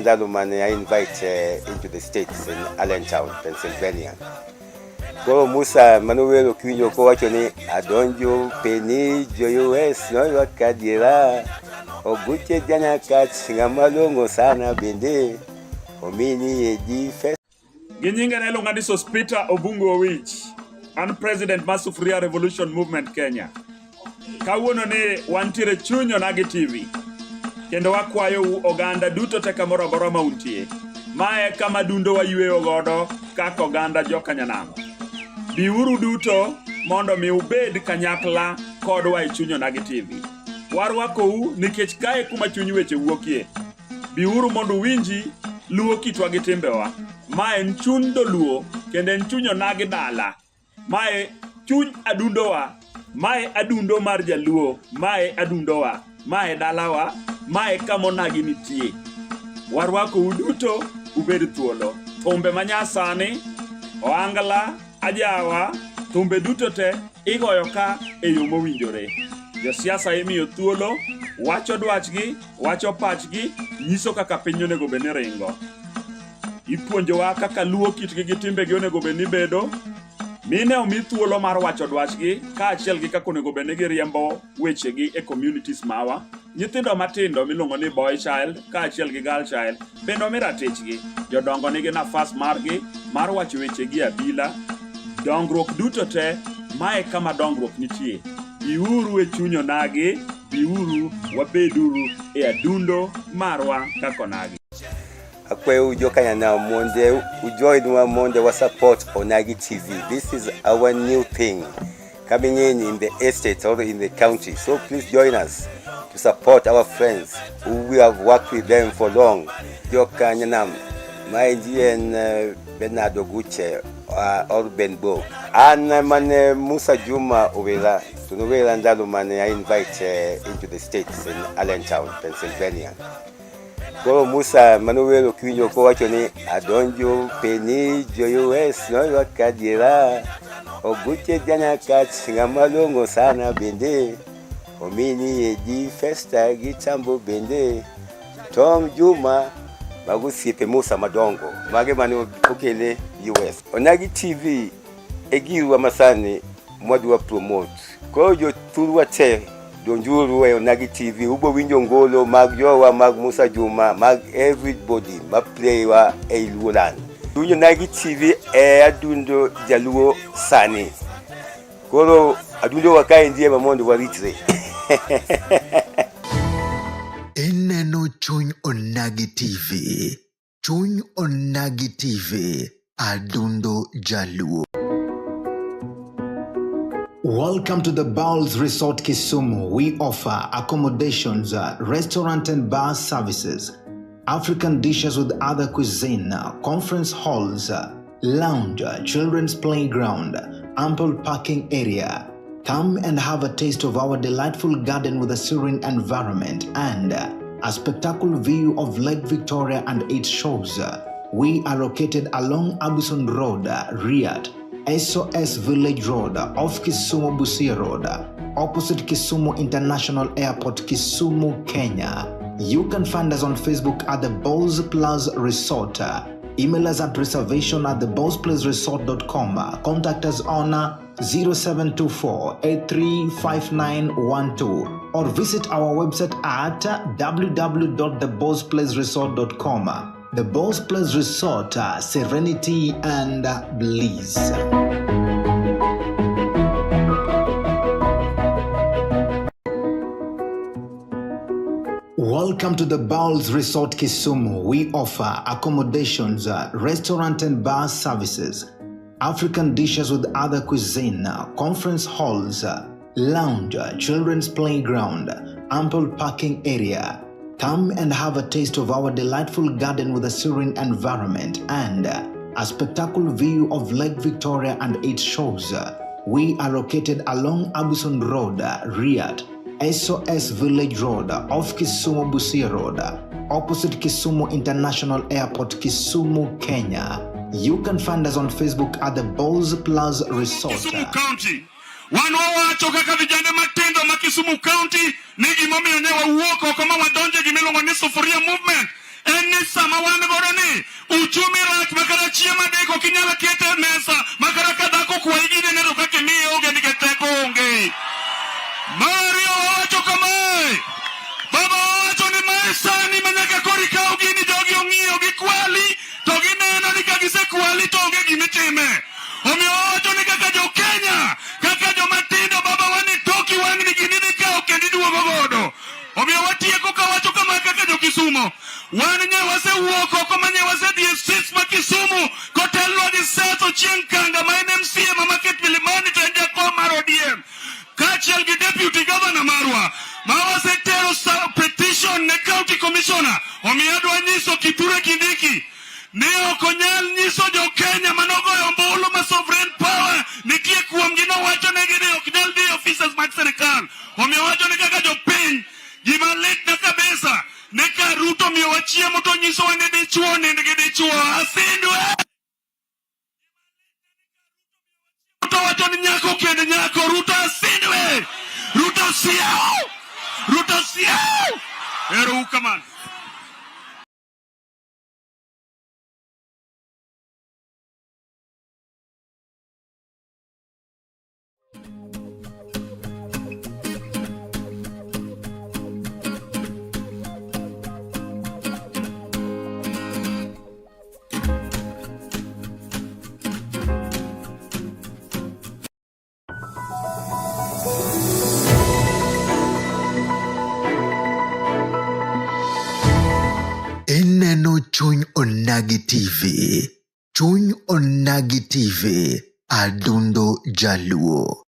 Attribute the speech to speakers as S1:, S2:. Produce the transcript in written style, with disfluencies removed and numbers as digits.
S1: ndalo mane a invite into the States in Allentown, Pennsylvania. Koro Musa mano wero kiwinjo kowacho ni adonjo peni jo US noywak adiera oguche janyakach ng'ama long'o sana bende omini e di.
S2: Gi nyinga ne iluonga ni Sospita Obungu Owich. An president mar Sufuria Revolution Movement Kenya. Kawuono ni wantiere chuny Onagi TV. Kendo wakwayou oganda duto te kamoro amora ma untie. Mae kama dundo wayweyo godo kaka oganda jokanyanam. Biuru duto mondo mi ubed kanyakla kodwa e chuny Onagi TV. Warwakou nikech kae kuma chuny weche wuokie. Biuru mondo uwinji luo kitwa gi timbewa. Ma en chuny dholuo kendo en chuny onagi dala. Mae chuny adundowa. Mae adundo mar jaluo. Mae adundowa. Mae dalawa. Mae kama onagi nitie. Warwakou duto ubed thuolo. Thumbe manyasani, ohangla, ajawa, thumbe duto te igoyo ka e yo mowinjore. Josiasa imiyo thuolo wacho dwachgi, wacho pachgi, nyiso kaka piny onego bed ni ringo. Ipuonjowa kaka luo kitgi gi timbegi onego bed ni bedo. Mine omi thuolo mar wacho dwachgi kaachiel gi kaka onego bed ni giriembo wechegi e communities mawa. Nyithindo matindo miluongo ni boy child kaachiel gi girl child bende omi ratichgi. Jodongo nigi nafas margi mar wacho wechegi e abila. Dongruok duto te, mae kama dongruok nitie. Biuru e chuny onagi, biuru wabeduru e adundo marwa kaka onagi.
S1: Akwayou jokanyanam mondo ujoinwa mondo wa support Onagi TV. This is our new thing coming in the estate or in the county. So please join us to support our friends who we have worked with them for long. Jokanyanam, maendi en Bernard Oguche or Ben Bo. An mane Musa Juma Owera, to nowera ndalo mane a invite into the States in Allentown, Pennsylvania. Koro Musa mano wero kiwinjo kowacho ni adonjo peni jo US noywak adiera oguche janyakach ng'ama long'o sana bende omini e di Festa gi Tambo bende Tom Juma mago osiepe Musa madongo mage mane okele US. Onagi TV e girwa masani mwadwa promote. Koro jothurwa te donjuru e Onagi TV ubo winjo ngolo mag jowa mag Musa Juma mag everybody ma play wa ei Luoland. Winjo Onagi TV e adundo jaluo sani. Koro adundo wa kaendi ema mondo waritre.
S3: Ineno chuny Onagi TV. Chuny Onagi TV. Adundo Jaluo. Welcome to the Bowls Resort Kisumu. We offer accommodations, restaurant and bar services, African dishes with other cuisine, conference halls, lounge, children's playground, ample parking area. Come and have a taste of our delightful garden with a serene environment and a spectacular view of Lake Victoria and its shores. We are located along Abison Road, Riyadh, SOS Village Road, off Kisumu Busia Road, opposite Kisumu International Airport, Kisumu, Kenya. You can find us on Facebook at the Bowls Plus Resort. Email us at reservation at thebowlsplaceresort.com. Contact us on 0724 835912 or visit our website at www.thebowlsplaceresort.com. The Bowls Place Resort, serenity and bliss. Welcome to the Bowls Resort Kisumu. We offer accommodations, restaurant and bar services, African dishes with other cuisine, conference halls, lounge, children's playground, ample parking area. Come and have a taste of our delightful garden with a serene environment and a spectacular view of Lake Victoria and its shores. We are located along Abison Road, Riyadh, SOS Village Road, off Kisumu Busia Road, opposite Kisumu International Airport, Kisumu, Kenya. You can find us on Facebook at the Bowls Plus Resort.
S4: Kisumu County. Wan wawacho kaka vijande matindo ma Kisumu County ni gimomiyo ne wawuok oko ma wadonjo e gimiluongo ni Sufuria Movement. en ni sama wan godo ni uchumi rach makata chiemo adek ok inyal keto e mesa makata ka dhako okwayi ginene to kaka imiye onge nikech teko onge. Mar ariyo wawacho kamae, baba wawacho ni mae sani ma nyaka koro ikaw gini jogi ong'iyo gikwali to gineno ni ka gisekwali to onge gimitime. Omiyo wawacho ni kaka jo Kenya, kaka joma tindo baba wani toki wang'ni gini idhi kawo kendo iduogo godo. Omiyo watieko kawacho kama kaka jo Kisumo. Wan nye wasewuok oko ma nye wasedhi e streets ma Kisumu kotelnwa gi Seth Ochieng' Kanga ma en MCA ma Market Milimani to en jakom mar ODM kaachiel gi deputy governor marwa ma wasetero petition ne county commissioner. Omiyo adwa nyiso Kithure Kindiki ni ok onyal nyiso jo Kenya manogoyo ombulu ma sovereign power nitie kuomgi nowacho negi ni ok nyal dhi e offices mag sirikal. Omiyo wacho ni kaka jopiny gima litna kabisa ne ka Ruto miyowa chiemo to nyisowa ni dichuo nind gi dichuo asindwe. Ruto wacho ni nyako kend nyako Ruto asindwe. Ruto siew. Ruto siew. Ero uru kamano.
S5: Ineno Chuny Onagi TV. Chuny Onagi TV. Adundo Jaluo.